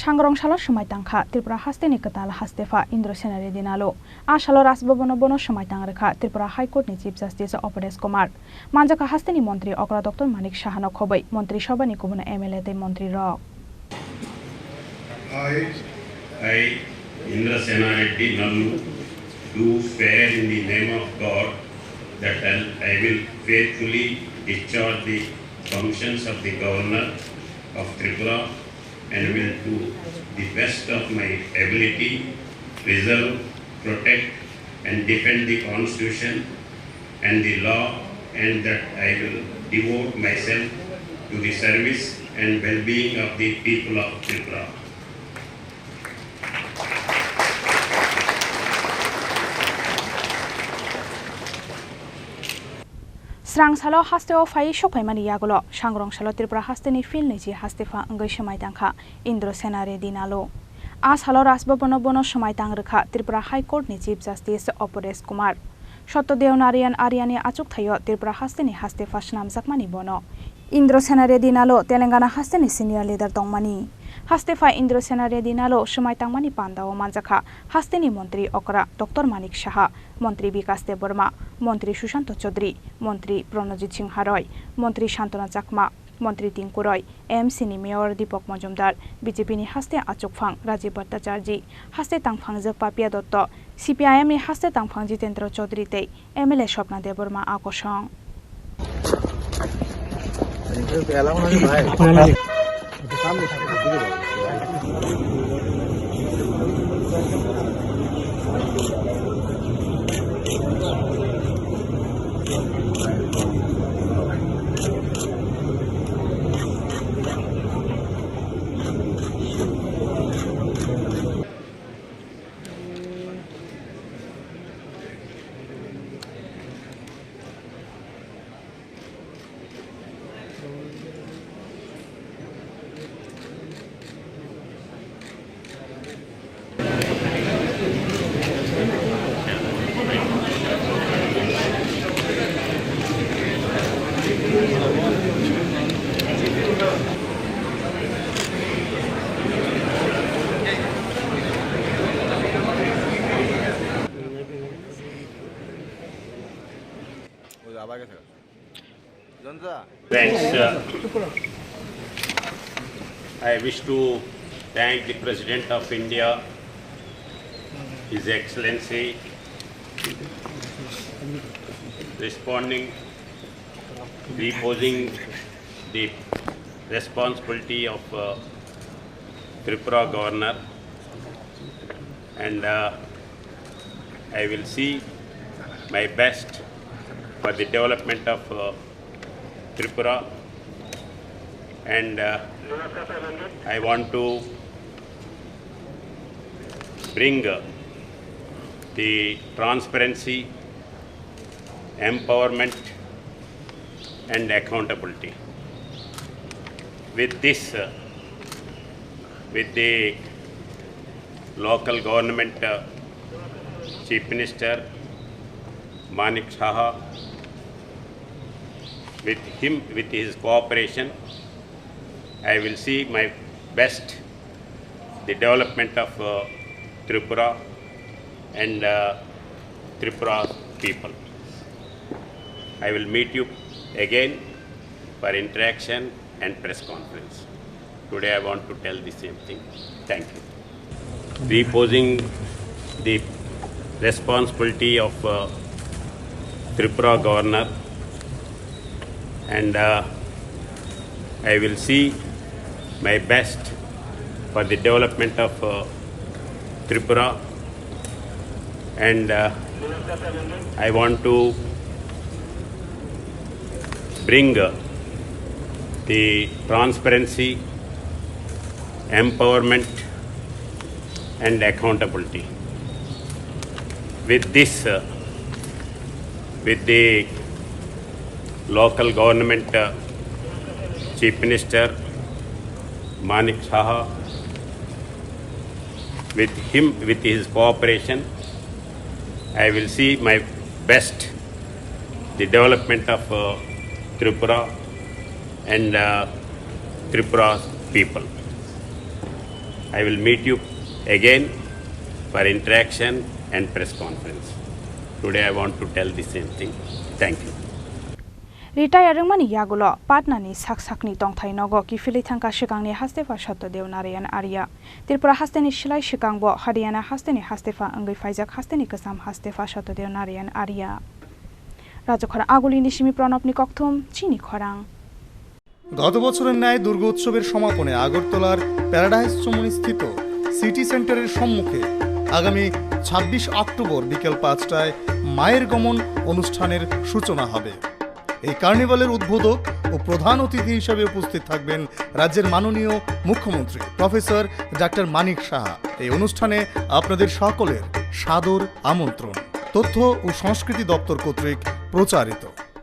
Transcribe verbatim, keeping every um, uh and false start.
Sangrong salo swmai tangkha Tripura hasteni kwtal hastepha Indra Sena Reddy Nalo. A salo Raj Bhavan-o bono swmai tang rwkha Tripura High Court ni Chief Justice Aparesh Kumar. Manjakha hasteni montri okra Doctor Manik Sahano khobwi montri sabhani kubun M L A tei montri rok. I, I, Indra Sena Reddy Nallu, do swear in the name of God that I'll, I will faithfully discharge the functions of the Governor of Tripura and will, to the best of my ability, preserve, protect, and defend the Constitution and the law, and that I will devote myself to the service and well-being of the people of Tripura. Srang salo hasteo phai sokphaimani yagulo Sangrong salo Tripura hasteni field niji hastepha wngwi swmai tangkha Indra Sena Reddy Nalo. A salo Raj Bhavan-o bono swmai tang rwkha Tripura High Court ni Chief Justice Aparesh Kumar. Satya Dev Narayan Aryani achukthaio Tripura hasteni hastepha swnamjakmani bono. Indra Sena Reddy Nalo Telangana hasteni senior leader tongmani. Hastepha Indra Sena Reddy Nalo swmai tangmani pandao manjakha hasteni montri okra Doctor Manik Saha, montri Bikas Debbarma, montri Sushanta Chaudhary, montri Pranajit Singha Roy, montri Santana Chakma, montri Tinku Roy, M C ni mayor Deepak Majumdar, B J P ni haste achukphang Rajiv Bhattacharjee, haste tangphangjak Papiya Dutta, C P I M ni haste tangphang Jitendra Chaudhary tei M L A Swapna Debbarma a kosong. Friends, uh, I wish to thank the President of India, His Excellency, responding, reposing the responsibility of, uh, Tripura Governor, and, uh, I will see my best for the development of, uh, Tripura, and, uh, I want to bring, uh, the transparency, empowerment and accountability. With this, uh, with the local government, uh, Chief Minister Manik Saha, with him, with his cooperation, I will see my best the development of, uh, Tripura and, uh, Tripura people. I will meet you again for interaction and press conference. Today I want to tell the same thing. Thank you. Reposing the responsibility of, uh, Tripura Governor, and, uh, I will see my best for the development of, uh, Tripura, and, uh, I want to bring, uh, the transparency, empowerment, and accountability. With this, uh, with the local government, uh, Chief Minister Manik Saha, with him, with his cooperation, I will see my best the development of, uh, Tripura and, uh, Tripura people. I will meet you again for interaction and press conference. Today I want to tell the same thing. Thank you. Retire wngmani yagulo Patnani sak sakni tongthai nogo kiphilwi thangkha swkangni hastepha Satyadev Narayan Arya. Tripura hasteni silai swkangbo Haryana hasteni hastepha wngwi phaijak hasteni kwcham hastepha Satyadev Narayan Arya. Rajakhor Agulini simi Pranobni kokthum chini khorang. গত বছরের ন্যায় দুর্গোৎসবের সমাপনে আগরতলার প্যারাডাইস চমুনিস্থিত সিটি সেন্টারের সম্মুখে আগামী ছাব্বিশ অক্টোবর বিকেল পাঁচটায় মায়ের গমন অনুষ্ঠানের সূচনা হবে। এই কার্নিভালের উদ্বোধক ও প্রধান অতিথি হিসেবে উপস্থিত থাকবেন রাজ্যের মাননীয় মুখ্যমন্ত্রী প্রফেসর ডক্টর মানিক সাহা। এই অনুষ্ঠানে আপনাদের সকলের সাদর আমন্ত্রণ। তথ্য ও সংস্কৃতি দপ্তর কর্তৃক প্রচারিত।